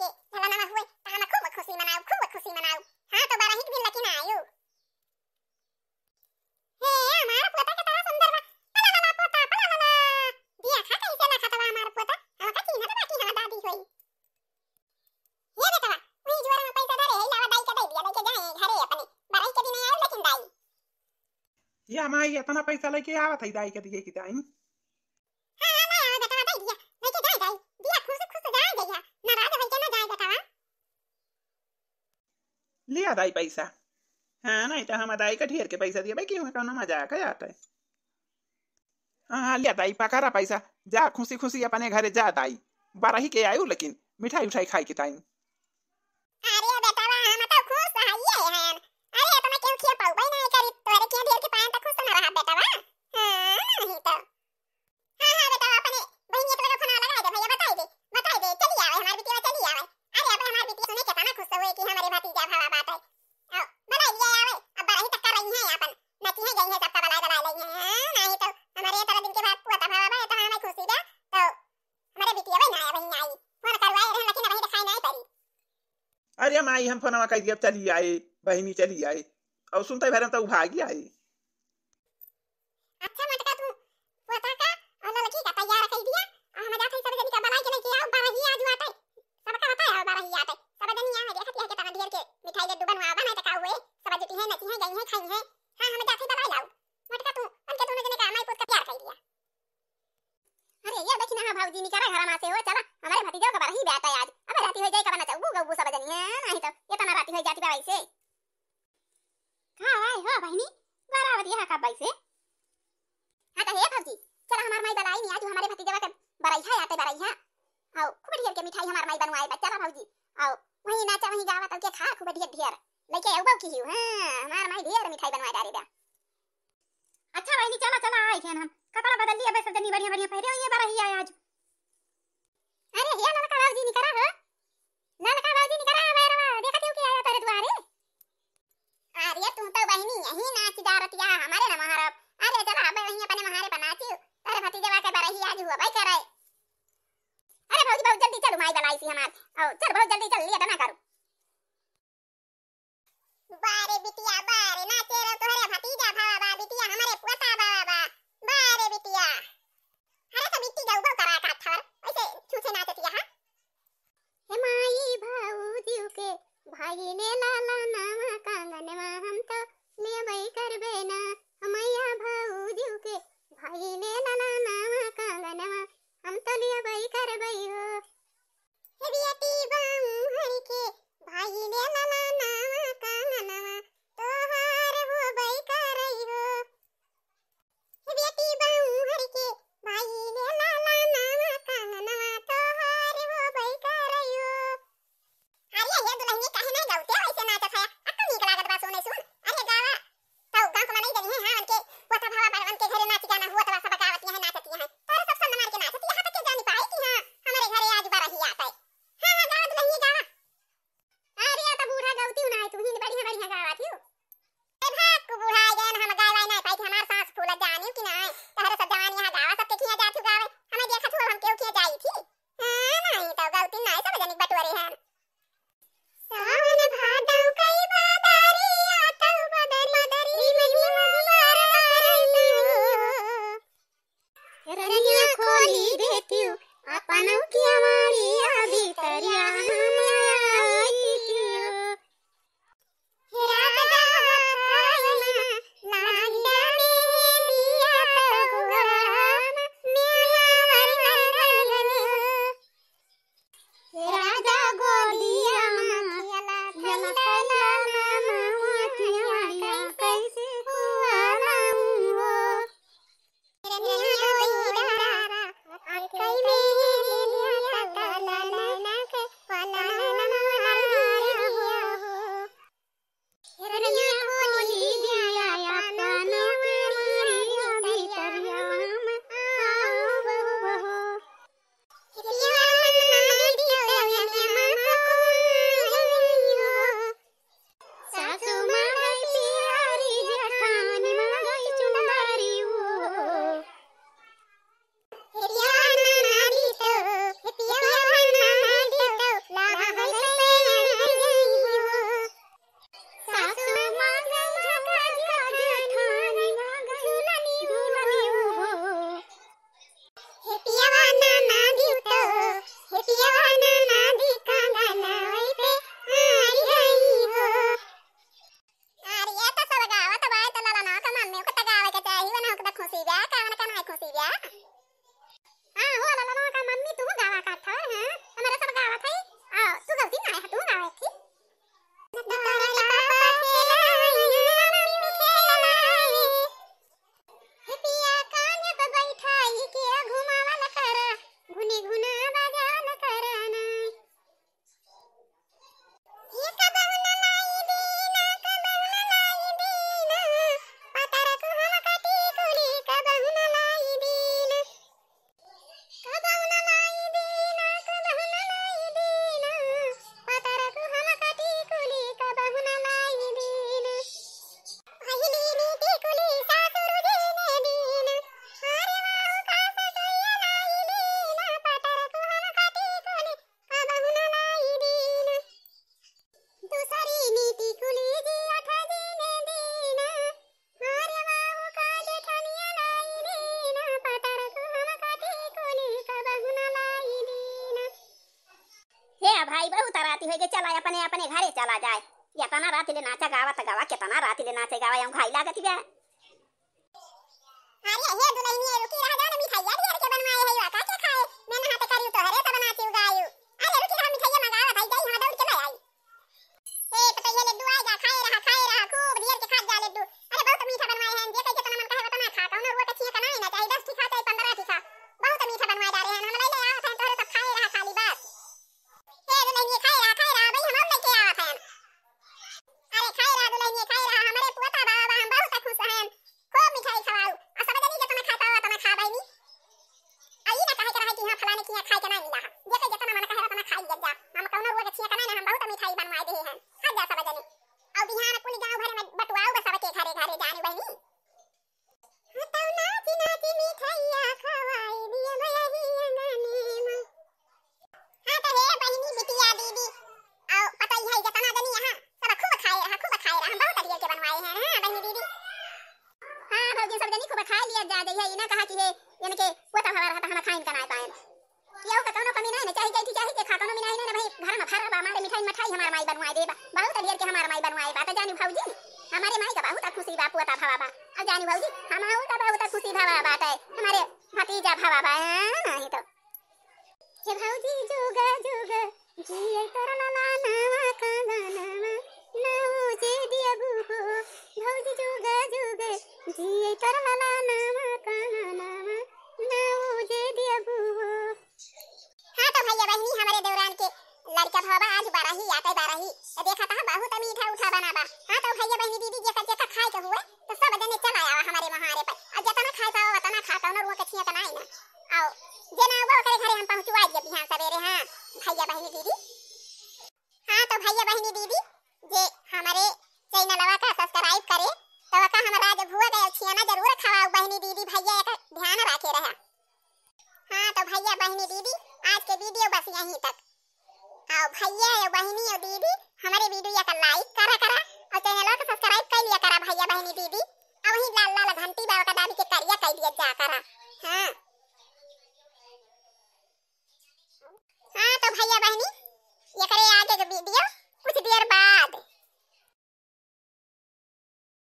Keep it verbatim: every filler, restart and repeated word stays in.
के ललनवा हुए, त हम खूब खुशी मनाऊ, खूब खुशी मनाऊ। हाँ, तो बरही के दिन लेकिन आयु। हे, हमार पोता केतना सुंदर बा। पला ला ला पोता, पला ला ला। देखा कैसे लखत बा हमार पोता। हमका चिन्हत बा कि हाँ दादी होई। हे बेटवा, वही जुआर में पैसा धरे है, लावा दाई के दे दिया, लेके जाए घरे अपने। बरही के दिन आयु लेकिन दाई। या माई, एतना पैसा लेके आवत है दाई के दिए कि दाई। हाँ, हाँ, ना आवे बेटवा, दे दिया, लेके जाए दाई। दिया खुश खुश जाए जइहा, नाराज होइके ना जाए बेटवा। लिया दाई पैसा। हाँ, नहीं तो हम दाई का ढेर के पैसा दिए भाई, कि हमें कौनो मजाक है आटे। हाँ, हाँ, लिया दाई, पकड़ा पैसा, जा खुशी खुशी अपने घरे जा दाई। बरही के आयु लेकिन मिठाई उठाई खाई के ताई। अरे बेटवा, हम तो खुश हइये हन। अरे एतना केहू खिया पउबे नहीं करी, तोरे खिया ढेर के पाएन त खुश न रहा बेटवा। हाँ, नहीं तो। हाँ, हाँ बेटवा, अपने बहिनिया के लगे फोन लगा दे भैया, बताई दे, बताई दे, चली आवे, हमार बिटिया चली आवे। अरे अब हमार बिटिया सुने केतना खुश हुए कि हमरे भतीजा भवा बाटे। आओ, बुलाई लिया आवे, अब बरही तक कर रही है अपन, नची है गई है, सबका बुलाई बुलाई लई है। हाँ, नहीं तो हमारे इतना दिन के बाद पुआ तब हवा बा, तो हमें खुशी बा, तो हमारे बिटिया वही ना आए, वही आई। फोन करवाए रहे, लेकिन वही दिखाई नहीं पड़ी। अरे माई, हम फोनवा कर दिया, चली आए, बहिनी चली आए। और सुनते भरे तो भागी आए। अच्छा मटका, तू पोता का और लड़की का तैयार कर दिया, और हम जाते सब जनी का बुलाई के लेके आओ, बरही आज बाटे। सबका बताया हो बरही आटे, सब जनी यहाँ देखत यहाँ के तना ढेर के मिठाई लड्डू बनवा बना तो का हुए, सब जुटी है, नची है, गई है, खाई है। हाँ, हम जाते बुलाई लाओ। मटका तू, उनके दोनों जने का माई पूत का प्यार कर दिया। अरे ये देखी ना, हाँ भौजी निकरा घर में से हो, चला, हमारे भतीजो का बरही बाटे आज। अब राती हो जाए, कब ना चलबू गबू सब जनी है, नहीं तो इतना राती हो जाती बा वैसे। का आए हो बहिनी, बराबर यहाँ का बैसे। हाँ तो हे भौजी, चला हमार माई बुलाई नहीं आज, हमारे भतीजवा के बरैहा आटे बरैहा। आओ, खूब ढेर के मिठाई हमार माई बनवाए बा, चला भौजी। आओ, वहीं नाचा, वहीं गावा, तब के खा खूब ढेर ढेर। लेके आऊ बाऊ की हियो, हाँ, हमार माई ढेर मिठाई बनवाए डारे बा। अच्छा बहिनी, चला, चला, आई गए हम। कपड़ा बदल लिया, बस जनी बढ़िया बढ़िया पहरे हुई है बरही आए आज। अरे हे ललका बाबूजी निकरा हो, ललका बाबूजी निकरा हो, भैरवा, देखा क्यों के आया तेरे द्वारे। अरे तू तो बहिनी यही नाच जा रतिया, हमारे न महारब। अरे चला, अब वहीं अपने महारे पर नाची, तेरे भतीजवा के बरही आज हुआ भाई करे। अरे भौजी, बहुत जल्दी चलो, माई बुलाई सी हमार। आओ, चल, बहुत जल्दी चल, लेट ना करो। बारे बिटिया, बारे नाचे रो तोहरे भतीजा भावा बा, बिटिया हमरे पोता भावा बा। बारे बिटिया। अरे तो बिट्टी गऊ गऊ करा का थर, ऐसे छूछे नाचतिया हा। हे माई भौजी के भाई ले लाला नावा कांगनवा, हम तो लेबई करबे ना। हमैया भौजी के भाई ले लाला नावा कांगनवा, हम तो लेबई करबई हो। हे बेटी बाऊ हरि के भाई ले लाला नावा कांगनवा, तोहार होबई करई हो। हे बेटी बाऊ हरि के भाई ले लाला नावा कांगनवा, तोहार होबई करई हो। अरे ये दुल्हनिया काहे नहीं गौते ऐसे नाचत है? अक्का नीक लागत बा सुने सुन। अरे गावा, तो गाँव के मनई जनी है, हाँ, उनके पोता भावा बा, उनके घरे नाच गाना हुआ, तो सब गावत यहाँ नाचत यहाँ। तोरे सब सन्न मार के नाचत यहाँ, तक के जानी पाए कि हाँ, हमारे घरे आज बरही आत है। हाँ, हाँ, गावा दुल्हनिया गावा। अरे, या तो बूढ़ा गौती ना है, तू ही बढ़िया, बढ़िया गावा थी। ए भाग को बूढ़ा आ गए, हम गाय वाय नहीं पाई थी, हमार सांस फूला जानी कि नहीं। तहरे सब जवान यहाँ गावा, सब के किया जात हो गावे, हमें देखत हो, हम क्यों किया जाई थी। हाँ, नहीं तो गौती नहीं, सब जनिक बटोरे हैं। सावन भादव कई बादारी, आतौ बदरी, बदरी महिमा बरसाई हो। रनिया खोली देतिउ, अपन केवाड़िया भीतरिया हम आइतिउ। हे राजा, लागिया में दिया तो गुआ, मेरा वरना। राजा गोदिया में खेला, खेला, खेला, खेला, खेला, कैसे हुआ ना हो। रनिया कोई डरा, आंखई में लिया तक अब भाई बहुत राती होइ गए, चला अपने अपने घरे चला जाए। एतना राती ले नाचा गावा त गावा, केतना राती ले नाचे गावा, हम घाई लागत बा। अरे हे दुलहिनिया, रुकी रहा, जान मिठाइया ढेर के बनवाए है, का के खाए? मैं नहाते करियो तोहरे त बनाती उगायो। अरे रुकी रहा, मिठाइया मंगावा भाई, जाई हम दौड़ के ले आई। ए पतैया लड्डू आएगा, खाए रहा, खाए रहा, खूब ढेर के खात जा लड्डू। अरे बहुत मीठा बनवाए हैं, जे कहे जितना मन कहे उतना खा, कौनो रुआ के छिया का नहीं ना, चाहे दस ठी खा, चाहे पन्द्रह ठी खा, बहुत मीठा बनवाए जा रहे हैं, हम ले ले आवत हैं, तोहरे सब खाए रहा खाली बस। ए दुलहिनिया खाए रहा, खाए रहा, भाई हम और लेके आवत हैं। अरे खाए रहा दुलहिनिया, खाए रहा, हमरे पुअता बाबा, हम बहुत खुश हैं, खूब मिठाई खवाऊ, आ सब जनी जितना खा पावा उतना खा बहिनी। आ ई ना कहे के रहे कि हाँ फलाने के यहाँ खाए के ना मिला है, जेके जितना मन कहे उतना खाई जा, हम कौनो रुआ के छिया का नहीं ना, हम बहुत मिठाई बनवाए दे हैं, खा जा सब जनी। और बिहान कुल गाँव भर में बटुआऊ बा सबके घरे घरे जानी बहिनी। हाँ तो नाच नाच मिठाइया खवाई दिए भैया ही अंगने में। हाँ तो हे बहिनी बिटिया दीदी, और पतैया जितना जनी यहाँ सब खूब खाए रहा, खूब खाए रहा, हम बहुत ढेर के बनवाए हैं, हाँ बहिनी दीदी। हाँ भौजी सब जनी खूब खाए लिया जा, जइहे ई ना कहा कि हे इनके पोता हवा रहा तो हम खाइन का ना पाएन। केहू का कौनो कमी नहीं ना, चाहे जैठी चाहे के खा, कौनो मिनाही नहीं ना भाई, घर में भरा बा हमारे मिठाई, मिठाई हमार माई बनवाए दे बा, बहुत ढेर के हमार माई बनवाए बा। तो जानी भौजी, हमारे माई का बहुत खुशी बा, पोता भवा बा। अब जानी भौजी, हम का बहुत खुशी भवा बाटे, हमारे भतीजा भवा बा, हाँ, नहीं तो। हे भौजी जोगा जोगा, जिए तोर लाला नावा कांगनावा, नाऊ जे दियबू हो। भौजी जोगा जोगा, जिए तोर लाला नावा कांगनावा, नाऊ जे दियबू हो। हाँ तो भैया बहिनी, हमरे देवरान के लड़का भवा आज बारही आटे बारही, तो देखा था बहुत मीठा उठा बना बा। हाँ तो भैया बहिनी दीदी जेका जेका खाए के हुए तो सब जने चला आवा हमारे महारे पर, और जितना खाए पावा उतना खा, कौनो रुआ के छिया तो नहीं ना। आओ जे ना हुआ ओकरे घरे हम पहुँचवा दिए बिहान सवेरे। हाँ भैया बहिनी दीदी, हाँ तो भैया बहिनी दीदी जे हमारे चैनलवा का सब्सक्राइब करे तो का हमारा जो भुआ गए छियाना जरूर खवाओ बहिनी दीदी, भैया एक ध्यान रखे रहा। हाँ तो भैया बहिनी दीदी, आज के वीडियो बस यहीं तक। और भैया और बहिनी और दीदी, हमारे वीडियो का लाइक करा करा और चैनल का सब्सक्राइब कर लिया करा भैया बहिनी दीदी। और वही लाल लाल घंटी बाबा का दाबी के करिया कर दिया जा करा। हाँ।